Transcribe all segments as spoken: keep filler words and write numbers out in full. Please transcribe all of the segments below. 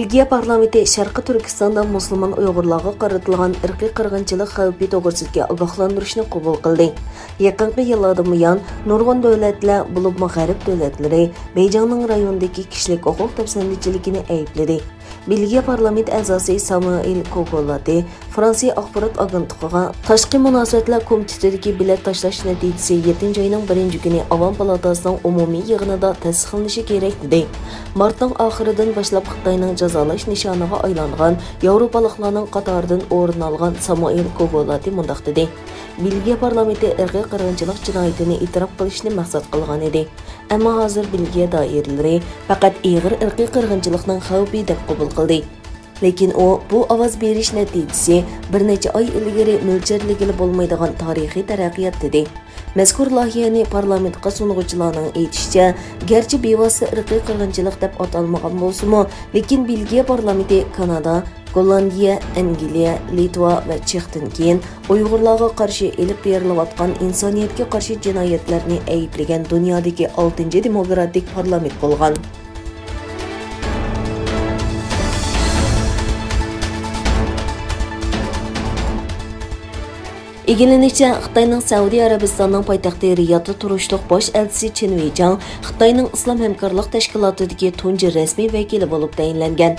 بېلگىيە پارلامېنتى شەرقىي تۈركىستاندا مۇسۇلمان ئۇيغۇرلارغا قارىتىلغان ئىرقىي قىرغىنچىلىق خەۋپى توغرىسىدىكى ئاگاھلاندۇرۇشنى قوبۇل قىلدى. يېقىنقى يىللاردىن بۇيان، نۇرغۇن دۆلەتلەر، بولۇپمۇ غەرب دۆلەتلىرى، بېيجىڭنىڭ رايوندىكى كىشىلىك ھوقۇق دەپسەندىچىلىكىنى ئەيىبلىدى. بېلگىيە پارلامېنت ئەزاسى سامۇئېل كوگولاتى فرانسىيە ئاخبارات ئاگېنتلىقىغا، تاشقى مۇناسىۋەتلەر كومىتېتىدىكى بېلەت تاشلاش نەتىجىسى يەتتىنچى ئاينىڭ بىرىنچى كۈنى ئاۋام پالاتاسىنىڭ ئومۇمىي يىغىنىدا تەستىقلىنىشى كېرەك، دېدى. مارتنىڭ ئاخىرىدىن باشلاپ خىتاينىڭ جازالاش نىشانىغا ئايلانغان ياۋروپالىقلارنىڭ قاتارىدىن ئورۇن ئالغان سامۇئېل كوگولاتى مۇنداق دېدى: بېلگىيە پارلامېنتى ئىرقىي قىرغىنچىلىق جىنايىتىنى ئېتىراپ قىلىشنى مەقسەت قىلغان ئىدى. ئەمما ھازىر بېلگىيە دائىرىلىرى پەقەت ئېغىر ئىرقىي قىرغىنچىلىقنىڭ خەۋپى دەپ قوبۇل قىلدى. لېكىن ئۇ بۇ ئاۋاز بېرىش نەتىجىسى بىر نەچچە ئاي ئىلگىرى مۆلچەرلىگىلى بولمايدىغان تارىخىي تەرەققىيات، دېدى. مەزكۇر لايىھەنى پارلامېنتقا سۇنغۇچىلارنىڭ ئېيتىشىچە، گەرچە بىۋاسىتە ئىرقىي قىرغىنچىلىق دەپ ئاتالمىغان بولسىمۇ، لېكىن بېلگىيە پارلامېنتى كانادا، گوللاندىيە، ئەنگلىيە، لىتۋا ۋە چېختىن كېيىن ئۇيغۇرلارغا قارشى ئېلىپ بېرىلىۋاتقان ئىنسانىيەتكە قارشى جىنايەتلەرنى ئەيىبلىگەن دۇنيادىكى ئالتىنچى دېموكراتىك پارلامېنت بولغان. ئىگىلىنىشىچە، خىتاينىڭ سەئۇدى ئەرەبىستاننىڭ پايتەختى رىيادتا تۇرۇشلۇق باش ئەلچىسى چېن ۋېيچاڭ خىتاينىڭ ئىسلام ھەمكارلىق تەشكىلاتىدىكى تۇنجى رەسمىي ۋەكىلى بولۇپ تەيىنلەنگەن.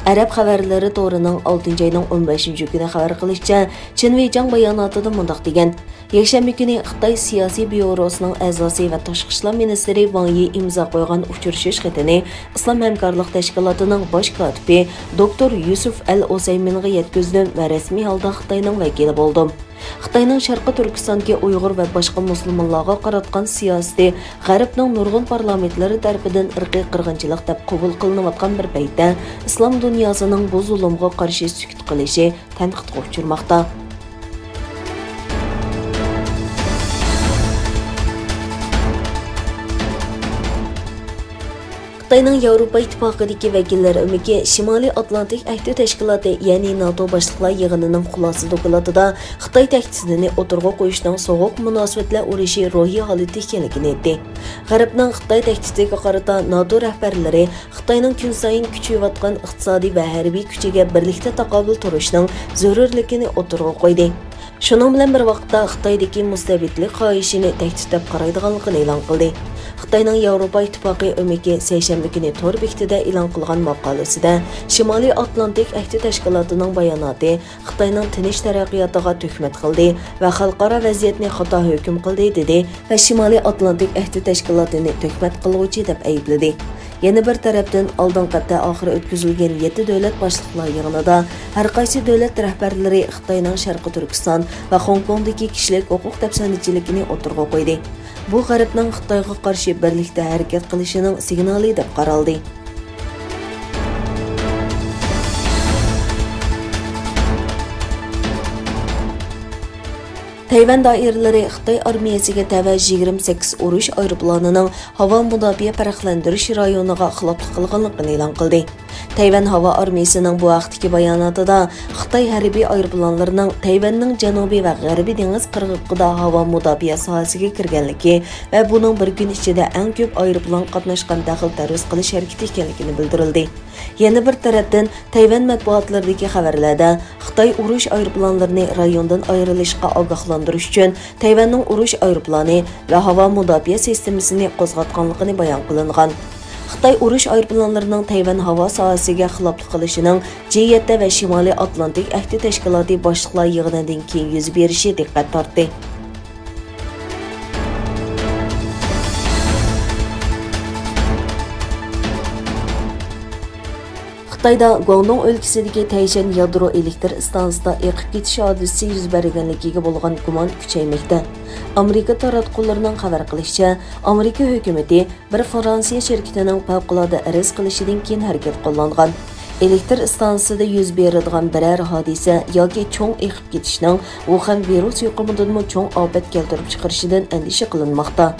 ئەرەب خەۋەرلىرى تورىنىڭ ئالتىنچى ئاينىڭ ئون بەشىنچى كۈنى خەۋەر قىلىشىچە، چېن ۋېيچاڭ باياناتىدا مۇنداق دېگەن: يەكشەنبە كۈنى خىتاي سىياسىي بيۇروسىنىڭ ئەزاسى ۋە تاشقى ئىشلار مىنىستىرى ۋاڭ يى ئىمزا قويغان ئۇچرىشىش خېتىنى ئىسلام ھەمكارلىق تەشكىلاتىنىڭ باش كاتىپى دوكتور يۈسۈف ئەل ئۇسەيمىنغا يەتكۈزدۈم ۋە رەسمىي ھالدا خىتاينىڭ ۋەكىلى بولدۇم. خىتاينىڭ شەرقىي تۈركىستاندىكى ئۇيغۇر ۋە باشقا مۇسۇلمانلارغا قاراتقان سىياسىتى غەربنىڭ نۇرغۇن پارلامېنتلىرى تەرىپىدىن ئىرقىي قىرغىنچىلىق دەپ قوبۇل قىلىنىۋاتقان بىر پەيتتە، ئىسلام دۇنياسىنىڭ بۇ زۇلۇمغا قارشى سۈكۈت قىلىشى تەنقىدقا ئۇچرىماقتا. خىتاينىڭ ياۋروپا ئىتتىپاقىدىكى ۋەكىللەر ئۆمىكى شىمالىي ئاتلانتىك ئەھدى تەشكىلاتى، يەنى ناتو باشلىقلار يىغىنىنىڭ خۇلاسە دوكلاتىدا خىتاي تەھدىتىنى ئوتتۇرىغا قويۇشنىڭ سوغۇق مۇناسىۋەتلەر ئۇرۇشى روھىي ھالىتى ئىكەنلىكىنى ئېيتتى. غەربنىڭ خىتاي تەھدىتىگە قارىتا ناتو رەھبەرلىرى خىتاينىڭ كۈنسايىن كۈچىيىۋاتقان ئىقتىسادىي ۋە ھەربىي كۈچىگە بىرلىكتە تاقابىل تۇرۇشنىڭ زۆرۈرلۈكىنى ئوتتۇرىغا قويدى. شۇنىڭ بىلەن بىر ۋاقىتتا، خىتايدىكى مۇستەبىتلىك خاھىشىنى تەھدىت دەپ قارايدىغانلىقىنى ئېلان قىلدى. خىتاينىڭ ياۋروپا ئىتتىپاقى ئۆمىكى سەيشەنبە كۈنى تور بېكىتىدە ئېلان قىلغان ماقالىسىدە، شىمالىي ئاتلانتىك ئەھدى تەشكىلاتىنىڭ باياناتى خىتاينىڭ تىنچ تەرەققىياتىغا تۆھمەت قىلدى ۋە خەلقئارا ۋەزىيەتنى خاتا ھۆكۈم قىلدى، دېدى ۋە شىمالىي ئاتلانتىك ئەھدى تەشكىلاتىنى تۆھمەت قىلغۇچى دەپ ئەيىبلىدى. يەنە بىر تەرەپتىن، ئالدىنقى ھەپتە ئاخىرى ئۆتكۈزۈلگەن يەتتە دۆلەت باشلىقلار يىغىنىدا ھەر قايسى دۆلەت رەھبەرلىرى خىتاينىڭ شەرقىي تۈركىستان ۋە خوڭكوڭدىكى كىشىلىك ھوقۇق دەپسەندىچىلىكىنى ئوتتۇرىغا قويدى. بۇ غەربنىڭ خىتايغا قارشى بىرلىكتە ھەرىكەت قىلىشىنىڭ سىگنالى دەپ قارالدى. تەيۋەن دائىرىلىرى خىتاي ئارمىيەسىگە تەۋە يىگىرمە سەككىز ئۇرۇش ئايروپىلانىنىڭ ھاۋا مۇداپىئە پەرقلەندۈرۈش رايونىغا خىلاپلىق قىلغانلىقىنى ئېلان قىلدى. تەيۋەن ھاۋا ئارمىيىسىنىڭ بۇ ھەقتىكى باياناتىدا، خىتاي ھەربىي ئايروپىلانلىرىنىڭ تەيۋەننىڭ جەنۇبىي ۋە غەربىي دېڭىز قىرغىقىدا ھاۋا مۇداپىئە ساھەسىگە كىرگەنلىكى ۋە بۇنىڭ بىر كۈن ئىچىدە ئەڭ كۆپ ئايروپىلان قاتناشقان دەخلى تەرۇز قىلىش ھەرىكىتى ئىكەنلىكىنى بىلدۈرۈلدى. يەنە بىر تەرەپتىن، تەيۋەن مەتبۇئاتلىرىدىكى خەۋەرلەردە خىتاي ئۇرۇش ئايروپىلانلىرىنى رايوندىن ئايرىلىشقا ئاگاھلاندۇرۇش ئۈچۈن تەيۋەننىڭ ئۇرۇش ئايروپىلانى ۋە ھاۋا مۇداپىئە سىستېمىسىنى قوزغاتقانلىقىنى بايان قىلىنغان. خىتاي ئۇرۇش ئايروپىلانلىرىنىڭ تەيۋەن ھاۋا ساھەسىگە خىلاپلىق قىلىشىنىڭ جى يەتتە ۋە شىمالىي ئاتلانتىك ئەھدى تەشكىلاتى باشلىقلار يىغىنىدىن كېيىن يۈز بېرىشى دىققەت تارتتى. خىتايدا گۇاڭدۇڭ ئۆلكىسىدىكى تەيشەن يادرو ئېلېكتر ئىستانسىسىدا ئېقىپ كېتىش ھادىسىسى يۈز بەرگەنلىكىگە بولغان گۇمان كۈچەيمەكتە. ئامېرىكا تاراتقۇلىرىنىڭ خەۋەر قىلىشىچە، ئامېرىكا ھۆكۈمىتى بىر فرانسىيە شىركىتىنىڭ پەۋقۇلئاددە ئەرز قىلىشىدىن كېيىن ھەرىكەت قوللانغان. ئېلېكتر ئىستانسىسىدا يۈز بېرىدىغان بىرەر ھادىسە ياكى چوڭ ئېقىپ كېتىشنىڭ ۋۇخەن ۋىرۇس يۇقۇمىدىنمۇ چوڭ ئاپەت كەلتۈرۈپ چىقىرىشىدىن ئەندىشە قىلىنماقتا.